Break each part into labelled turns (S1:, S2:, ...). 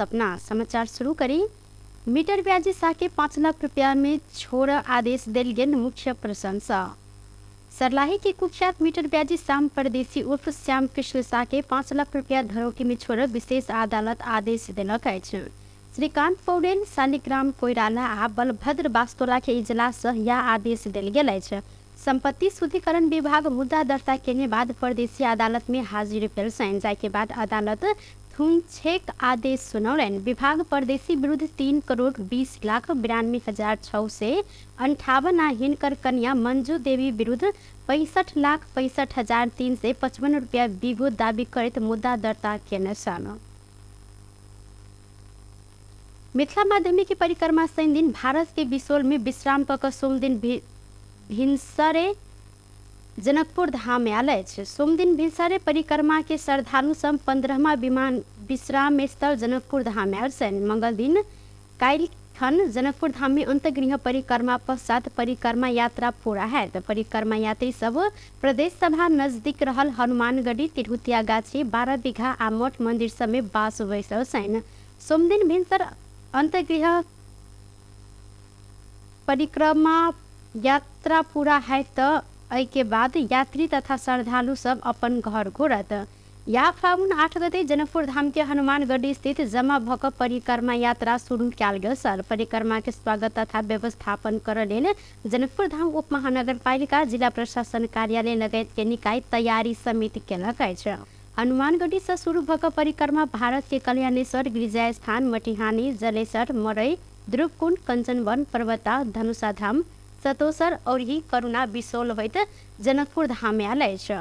S1: सपना। समाचार शुरू करी। मीटर ब्याजी शाह के 5 लाख रुपया में छोड़ आदेश देल गेल मुख्य प्रशंसा। सर्लाही के कुख्यात मीटर ब्याजी श्याम परदेशी उर्फ श्याम कृष्ण शाह के 5 लाख रुपया धरोटी में छोड़ विशेष अदालत आदेश देलक अछि। श्रीकांत पौडेल, शालिग्राम कोइराला आ बलभद्र बास्तोला के इजलास यह आदेश देल गेल अछि। संपत्ति शुद्धिकरण विभाग मुद्दा दर्ता केने बाद परदेशी अदालत में हाजिर भेल छनि, जाहि के बाद अदालत थुनछेक आदेश सुनौलनि। विभाग परदेशी विरुद्ध 3,20,92,658 आ हिनकर कन्या मंजू देवी विरुद्ध 65,65,355 रुपया बिगो दाबी करैत मुद्दा दर्ता केने छल। मिथिला माध्यमिक की परिक्रमा शनि दिन भारत के बिसोल में विश्राम कऽ सोमदिन भिनसरे जनकपुर धाम में आयल अछि। सोमदिन भिनसरे परिक्रमा के श्रद्धालु सब 15वां विमान विश्राम स्थल जनकपुर धाम में आयल छनि। मंगल दिन काल्हि खन जनकपुर धाम में अंतगृह परिक्रमा पश्चात परिक्रमा यात्रा पूरा हैत। परिक्रमा यात्री सब प्रदेश सभा नजदीक रहल हनुमानगढ़ी, तिरहुतिया गाछी, 12 बीघा आ मठ मंदिर सब में बास बैसल छनि। सोमदिन भिनसर अंतगृह परिक्रमा यात्रा पूरा हैत त एहि के बाद यात्री तथा श्रद्धालु सब अपन घर घुरत। या फागुन 8 गते जनकपुर धाम के हनुमानगढ़ी स्थित जमा भ क परिक्रमा यात्रा शुरू कयल गेल छल। परिक्रमा के स्वागत तथा व्यवस्थापन करय लेल जनकपुर धाम उप महानगरपालिका, जिला प्रशासन कार्यालय लगायत के निकाय तैयारी समेत केलक अछि। हनुमानगढ़ी से शुरू भ क परिक्रमा भारत के कल्याणेश्वर, गिरिजा स्थान, मटिहानी, जलेसर, मरई, ध्रुवकुंड, कंचनवन, पर्वता, धनुषाधाम, सतोसर और ही करुणा बिसोल होइत जनकपुर धाम में आयल अछि।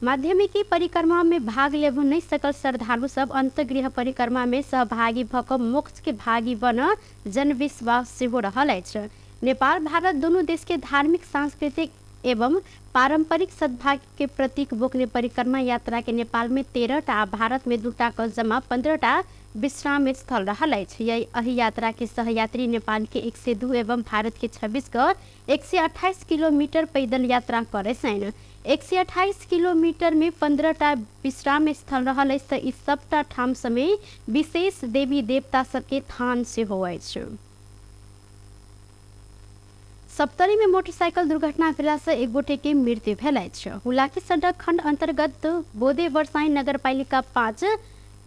S1: माध्यमिकी परिक्रमा में भाग लेबो नहीं सकल श्रद्धालु सब अंतगृह परिक्रमा में सहभागी भ क मोक्ष के भागी बन जनविश्वास सेहो रहल अछि। नेपाल भारत दुनू देश के धार्मिक, सांस्कृतिक एवं पारंपरिक सद्भाव के प्रतीक बोकने परिक्रमा यात्रा के नेपाल में 13 टा आ भारत में 2 टा क जमा 15 टा विश्राम स्थल रहल अछि। एहि यात्रा के सहयात्री नेपाल के 102 एवं भारत के 26 क 128 किलोमीटर पैदल यात्रा करे छनि। 128 किलोमीटर में 15 टा विश्राम स्थल रहल अछि त ई सबटा ठाम समेत विशेष देवी देवता सबके थान सेहो अछि। सप्तरी में मोटरसाइकिल दुर्घटना भेला से एक गोटे के मृत्यु भेल अछि। हुलाकी सड़क खंड अंतर्गत बोदे बरसाइन नगरपालिका 5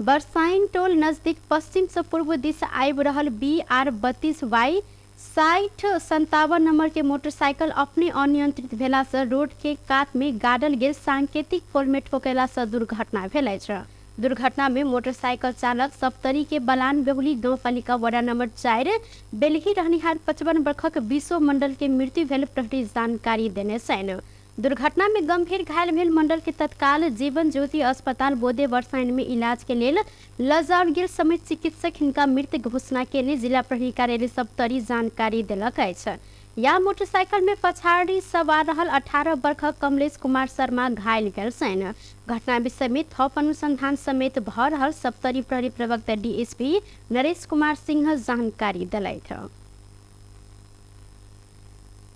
S1: बरसाइन टोल नजदीक पश्चिम से पूर्व दिश आबि रहल BR 32 Y 6057 number के मोटरसाइकिल अपने अनियंत्रित भेला से रोड के कात में गाड़ल गेल सांकेतिक पोल में ठोकेला से दुर्घटना भेल अछि। दुर्घटना में मोटरसाइकिल चालक सप्तरी के बलान बेहुली गाउँपालिका वडा नंबर 4 बेलही रहनिहार 55 वर्षक विश्व मंडल के मृत्यु भेल प्रहरी जानकारी देने छनि। दुर्घटना में गंभीर घायल भेल मंडल के तत्काल जीवन ज्योति अस्पताल बोदे बरसाइन में इलाज के लेल लजाओल गेल समेत चिकित्सक हिनका मृत घोषणा केने जिला प्रहरी कार्यालय सप्तरी जानकारी देलक अछि। या मोटरसाइकिल में पछाड़ी सवार रहल 18 वर्षक कमलेश कुमार शर्मा घायल भेल छनि। घटना विषय में थप अनुसंधान समेत भ रहल सप्तरी प्रहरी प्रवक्ता डीएसपी नरेश कुमार सिंह जानकारी देलथि।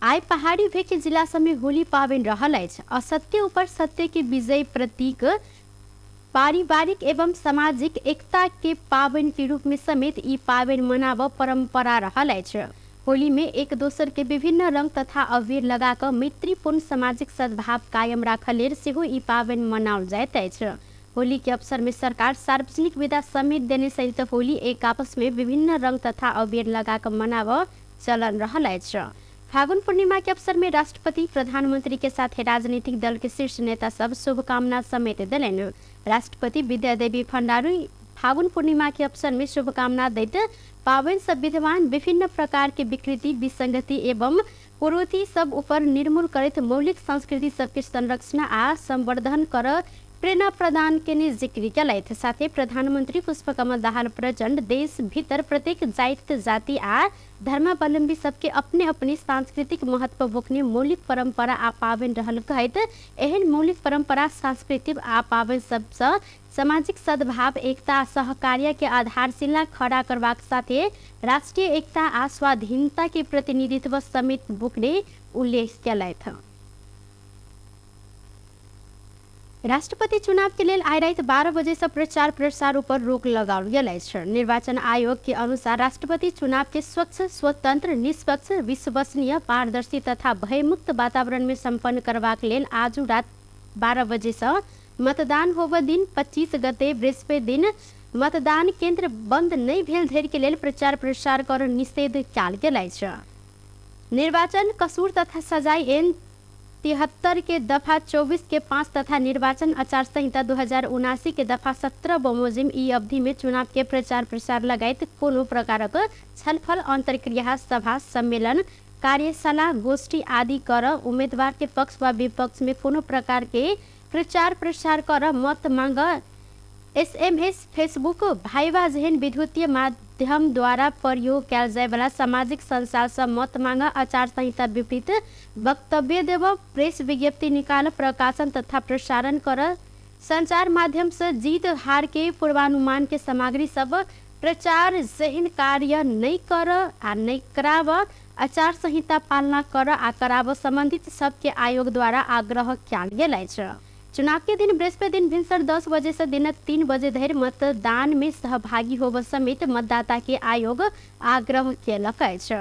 S1: आइ पहाड़ी भेके जिला सब में होली पाबनि रहल अछि। असत्य ऊपर सत्य के विजय प्रतीक पारिवारिक एवं सामाजिक एकता के पाबनि के रूप में समेत ई पाबनि मनाबऽ परंपरा रहल अछि। होली में एक दोसर के विभिन्न रंग तथा अबीर लगा कऽ मैत्रीपूर्ण सामाजिक सद्भाव कायम राखऽ लेल सेहो ई पाबनि मनाओल जाइत अछि। होली के अवसर में सरकार सार्वजनिक विदा समेत देने सहित होली एक आपस में विभिन्न रंग तथा अबीर लगा कऽ मनाबऽ चलन रहल अछि। फागुन पूर्णिमा के अवसर में राष्ट्रपति प्रधानमंत्री के साथ राजनीतिक दल के शीर्ष नेता सब शुभकामना समेत देलनि। राष्ट्रपति विद्यादेवी भण्डारी फागुन पूर्णिमा के अवसर में शुभकामना दैत पाबनि सब विद्यमान विभिन्न प्रकार के विकृति, विसंगति एवं कुरीति सब ऊपर निर्मूल करैत मौलिक संस्कृति सबके संरक्षण आ संवर्धन कर प्रेरणा प्रदान केने जिक्र केलथि। साथे प्रधानमंत्री पुष्पकमल दाहाल प्रचण्ड देश भीतर प्रत्येक जाति जाति आ धर्मावलंबी सबके अपने अपने सांस्कृतिक महत्व बोकने मौलिक परंपरा आ पाबनि रहल कहैत एहन मौलिक परंपरा, सांस्कृतिक आ पाबनि सबसँ सामाजिक सद्भाव, एकता आ सहकार्य के आधारशिला खड़ा करबाक साथे राष्ट्रीय एकता आ स्वाधीनता के प्रतिनिधित्व समेत बोकने उल्लेख केलथि। राष्ट्रपति चुनाव के लेल आइ राति 12 बजे से प्रचार प्रसार ऊपर रोक लगाओल गेल अछि। निर्वाचन आयोग के अनुसार राष्ट्रपति चुनाव के स्वच्छ, स्वतंत्र, निष्पक्ष, विश्वसनीय, पारदर्शी तथा भयमुक्त वातावरण में सम्पन्न करबाक लेल आजु रात 12 बजे से मतदान होब दिन 25 गते बृहस्पति दिन मतदान केंद्र बंद नहीं भेल धरि के लेल प्रचार प्रसार कर निषेध कयल गेल अछि। निर्वाचन कसूर तथा सजाय एन 73 के दफा 24 के 5 तथा निर्वाचन आचार संहिता 2079 के दफा 17 बमोजिम ई अवधि में चुनाव के प्रचार प्रसार लगायत कोनो प्रकारक छलफल, अंतर्क्रिया, सभा, सम्मेलन, कार्यशाला, गोष्ठी आदि कर उम्मीदवार के पक्ष वा विपक्ष में कोनो प्रकार के प्रचार प्रसार कर मत मांग एसएमएस, फेसबुक, भाइवा जेहन विद्युतीय माध्यम द्वारा प्रयोग कयल जायवला सामाजिक संचार सँ मत मांग, आचार संहिता विपरीत वक्तव्य देब, प्रेस विज्ञप्ति निकाल, प्रकाशन तथा प्रसारण कर, संचार माध्यम से जीत हार के पूर्वानुमान के सामग्री सब प्रचार जेहन कार्य नहीं कर आ नहीं कराब, आचार संहिता पालना कर आ कराब संबंधित सबके आयोग द्वारा आग्रह कयल गेल अछि। चुनाव के दिन बृहस्पति दिन भिनसर 10 बजे से दिनक 3 बजे धरि मतदान में सहभागी होब समेत मतदाता के आयोग आग्रह केलक अछि।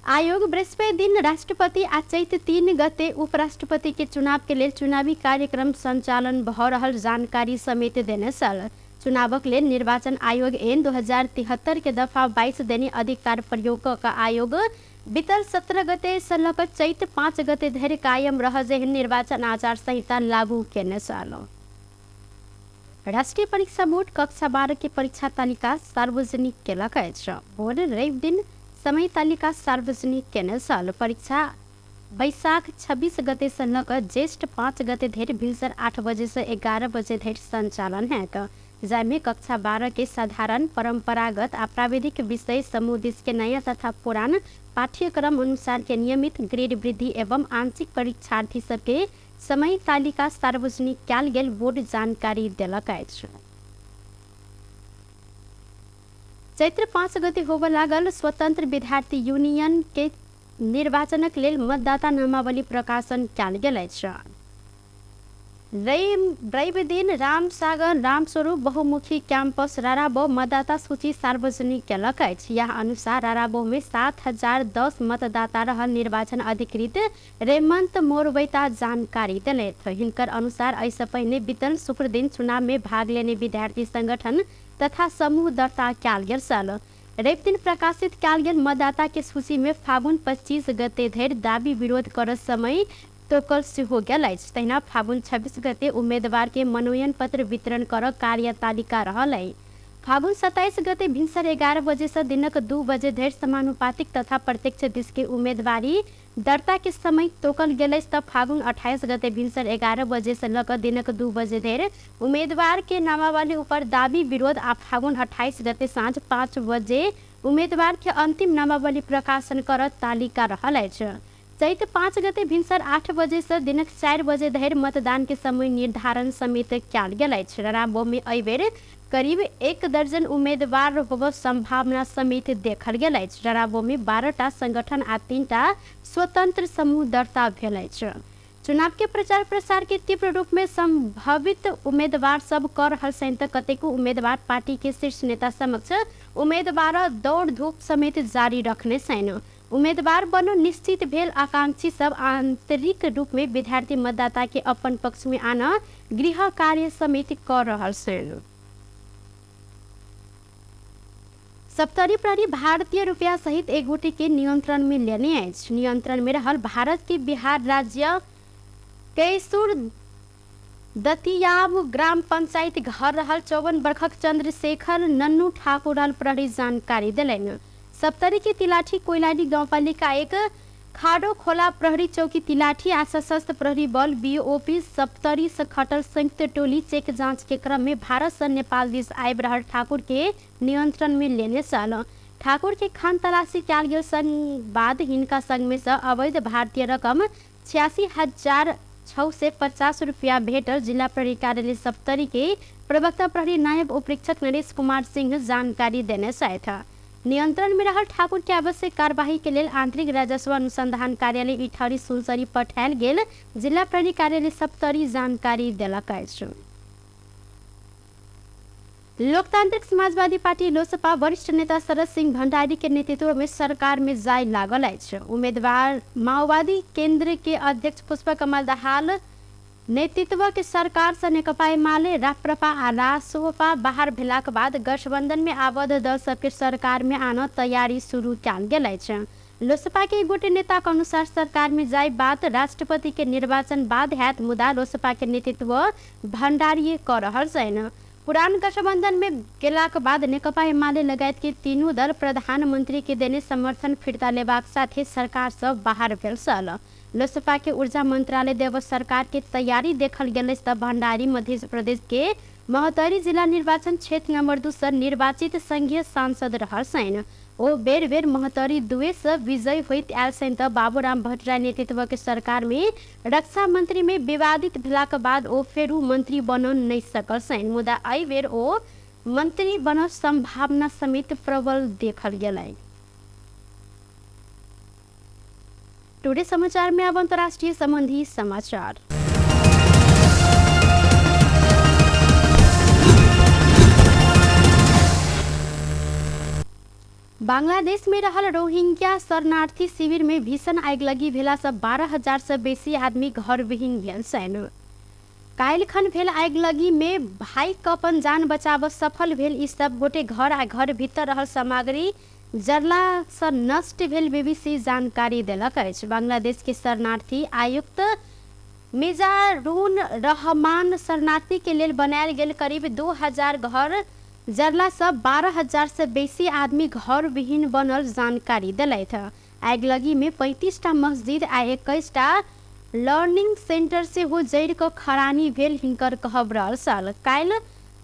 S1: आयोग बृहस्पति दिन राष्ट्रपति आ चैत 3 गते उपराष्ट्रपति के चुनाव के लेल चुनावी कार्यक्रम संचालन भ रहल जानकारी समेत देने छल। चुनावक लेल निर्वाचन आयोग एन 2073 के दफा 22 देने अधिकार प्रयोग क आयोग बीतल 17 गते से लऽ कऽ चैत 5 गते धरि कायम रह जेहन निर्वाचन आचार संहिता लागू केने छल। राष्ट्रीय परीक्षा बोर्ड कक्षा 12 के परीक्षा तालिका सार्वजनिक केलक अछि। बोर्ड रवि दिन समय तालिका सार्वजनिक केने छल। परीक्षा वैशाख 26 गते से लऽ कऽ ज्येष्ठ 5 गते धरि भिनसर 8 बजे से 11 बजे धरि संचालन हैत, जाहिमे कक्षा 12 के साधारण, परंपरागत आ प्राविधिक विषय समूह दिस के नया तथा पुरान पाठ्यक्रम अनुसार के नियमित ग्रेड वृद्धि एवं आंशिक परीक्षार्थी सबके समय तालिका सार्वजनिक कयल गेल बोर्ड जानकारी देलक अछि। चैत्र 5 गते होबय लागल स्वतंत्र विद्यार्थी यूनियन के निर्वाचनक लेल मतदाता नामावली प्रकाशन कयल गेल अछि। रवि दिन रामसागर रामस्वरूप बहुमुखी कैंपस राराबो मतदाता सूची सार्वजनिक केलक अछि। यह अनुसार राराबो में 7010 मतदाता रहल निर्वाचन अधिकृत रेमंत मोरवैता जानकारी देलथि। हिनकर अनुसार एहिसँ पहिने बीतल शुक्र दिन चुनाव में भाग लेने विद्यार्थी संगठन तथा समूह दर्ता कयल गेल छल। रवि दिन प्रकाशित कयल गेल मतदाता के सूची में फागुन 25 गते धरि दावी विरोध कर समय तोकल सेहो गेल अछि। तहिना फागुन 26 गते उम्मीदवार के मनोनयन पत्र वितरण कर कार्यतालिका रहल अछि। फागुन 27 गते भिनसर 11 बजे से दिनक 2 बजे धरि समानुपातिक तथा प्रत्यक्ष दिस के उम्मीदवारी दर्ता के समय तोकल गेल अछि। त फागुन 28 गते भिनसर 11 बजे से लऽ कऽ दिनक 2 बजे धरि उम्मीदवार के नामावली ऊपर दावी विरोध आ फागुन 28 गते साँझ 5 बजे उम्मीदवार के अंतिम नामावली प्रकाशन कर तालिका रहल अछि। चैत 5 गते भिनसर 8 बजे से दिनक 4 बजे धरि मतदान के समय निर्धारण समेत कयल गेल अछि। राराबो में एहिबेर करीब 1 दर्जन उम्मीदवार होब संभावना समेत देखल गेल अछि। राराबो में 12टा संगठन आ 3टा स्वतंत्र समूह दर्ता भेल अछि। चुनाव के प्रचार प्रसार के तीव्र रूप में संभावित उम्मीदवार सब कर रहल छनि त कतेको उम्मीदवार पार्टी के शीर्ष नेता समक्ष उम्मीदवार दौड़ धूप समेत जारी रखने छनि। उम्मीदवार बनो निश्चित भेल आकांक्षी सब आंतरिक रूप में विद्यार्थी मतदाता के अपन पक्ष में आना गृह कार्य समेत कर रहल छनि। सप्तरी प्रहरी भारतीय रुपया सहित एक गोटे के नियंत्रण में लेने अछि। नियंत्रण में रहल भारत के बिहार राज्य कैसूर दतियाब ग्राम पंचायत घर रहल 54 वर्षक चंद्रशेखर नन्नू ठाकुर रहल प्रहरी जानकारी देलनि। सप्तरी के तिलाठी कोइलाडी गाउँपालिका 1 खाडो खोला प्रहरी चौकी तिलाठी आ सशस्त्र प्रहरी बल बीओपी सप्तरी से खटल संयुक्त टोली चेक जांच के क्रम में भारत से नेपाल दिस आबि रहल ठाकुर के नियंत्रण में लेने छल। ठाकुर के खान तलाशी कयल गेल संग बाद हिनका संग में से अवैध भारतीय रकम 86,650 रुपया भेटल जिला प्रहरी कार्यालय सप्तरी के प्रवक्ता प्रहरी नायब उपरीक्षक नरेश कुमार सिंह जानकारी देने छथि। नियंत्रण में रहल ठाकुर के आवश्यक कार्यवाही के लेल आंतरिक राजस्व अनुसंधान कार्यालय इटहरी सुनसरी पठायल गेल जिला प्रहरी कार्यालय सप्तरी जानकारी देलक अछि। लोकतांत्रिक समाजवादी पार्टी लोसपा वरिष्ठ नेता शरद सिंह भंडारी के नेतृत्व में सरकार में जाय लागल अछि। उम्मीदवार माओवादी केंद्र के अध्यक्ष पुष्प कमल दाहाल नेतृत्व के सरकार से नेकपा एमाले, राप्रपा आ रासोपा बाहर भेलाक बाद गठबंधन में आबद्ध दल सबके सरकार में आनऽ तैयारी शुरू कयल गेल अछि। लोसपा के एक गोटे नेता के अनुसार सरकार में जाय बात राष्ट्रपति के निर्वाचन बाद हैत, मुदा लोसपा के नेतृत्व भंडारीये कऽ रहल छनि। पुरान गठबंधन में गेलाक बाद नेकपा एमाले लगायत के तीनू दल प्रधानमंत्री के देने समर्थन फिर्ता लेबाक साथे सरकार सँ बाहर भेल छल। लोसपा के ऊर्जा मंत्रालय देव सरकार के तैयारी देखल गेल अछि त भंडारी मध्य प्रदेश के महोत्तरी जिला निर्वाचन क्षेत्र नंबर 2 सँ निर्वाचित संघीय सांसद रहल छनि। ओ बेर बेर महोत्तरी 2 सँ विजयी होइत आयल छनि त बाबूराम भट्टराई नेतृत्व के सरकार में रक्षा मंत्री में विवादित भेलाक बाद ओ फेरू मंत्री बनऽ नहि सकल छनि, मुदा एहि बेर ओ मंत्री बनऽ संभावना समेत प्रबल देखल गेलै। टुडे समाचार में अब अंतर्राष्ट्रीय संबंधी समाचार। बांग्लादेश में रहल रोहिंग्या शरणार्थी शिविर में भीषण आगिलगी भेला से 12,000 से बेसी आदमी घरविहीन भेल छनि। काल्हि खन भेल आगिलगी में भागि कऽ अपन जान बचाबऽ सफल भेल ई सब गोटे घर आ घर भीतर रहल सामग्री जरला सँ नष्ट भेल बीबीसी जानकारी देलक अछि। बांग्लादेश के शरणार्थी आयुक्त मिजारुन रहमान शरणार्थी के लेल बनायल गेल करीब 2000 घर जरला सँ 12,000 सँ बेसी आदमी घरविहीन बनल जानकारी देलथि। आगिलगी में 35 टा मस्जिद आ 21 टा लर्निंग सेंटर सेहो जरि कऽ खरानी भेल हिनकर कहब रहल छल। काल्हि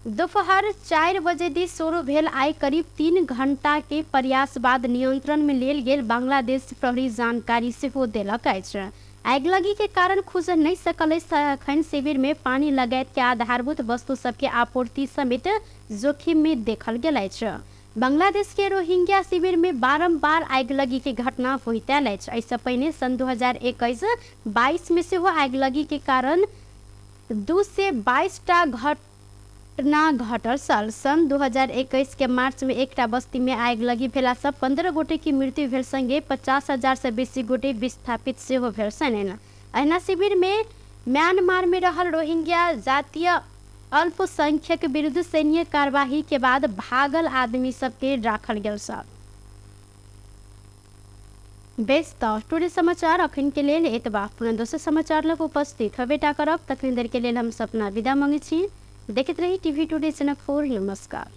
S1: दुपहर 4 बजे दिस शुरू भेल आइ करीब 3 घंटा के प्रयास बाद नियंत्रण में लेल गेल बांग्लादेश प्रहरी जानकारी सेहो देलक अछि। आगिलगी के कारण खुजऽ नहि सकल अछि तखन शिविर में पानी लगायत के आधारभूत वस्तु सबके आपूर्ति समेत जोखिम में देखल गेल अछि। बांग्लादेश के रोहिंग्या शिविर में बारंबार आगिलगी के घटना होइत आयल अछि। एहिसँ पहिने सन् 2021-22 में सेहो आगिलगी के कारण 222 टा घटना घटल छल। सन् 2021 के मार्च में एकटा बस्ती में आगिलगी भेला सँ 15 गोटे के मृत्यु भेल संगे 50,000 सँ बेसी गोटे विस्थापित सेहो भेल छनि। एहिना शिविर में म्यांमार में रहल रोहिंग्या जातीय अल्पसंख्यक विरुद्ध सैन्य कार्यवाही के बाद भागल आदमी सबके राखल गेल छल। बेस तऽ टुडे समाचार अखन के लेल एतबा। पुनः दोसर समाचार लग उपस्थित होबेटा करब, तखन देर के लेल हम सपना विदा मांगै छी। देखैत रही टीवी टुडे जनकपुर। नमस्कार।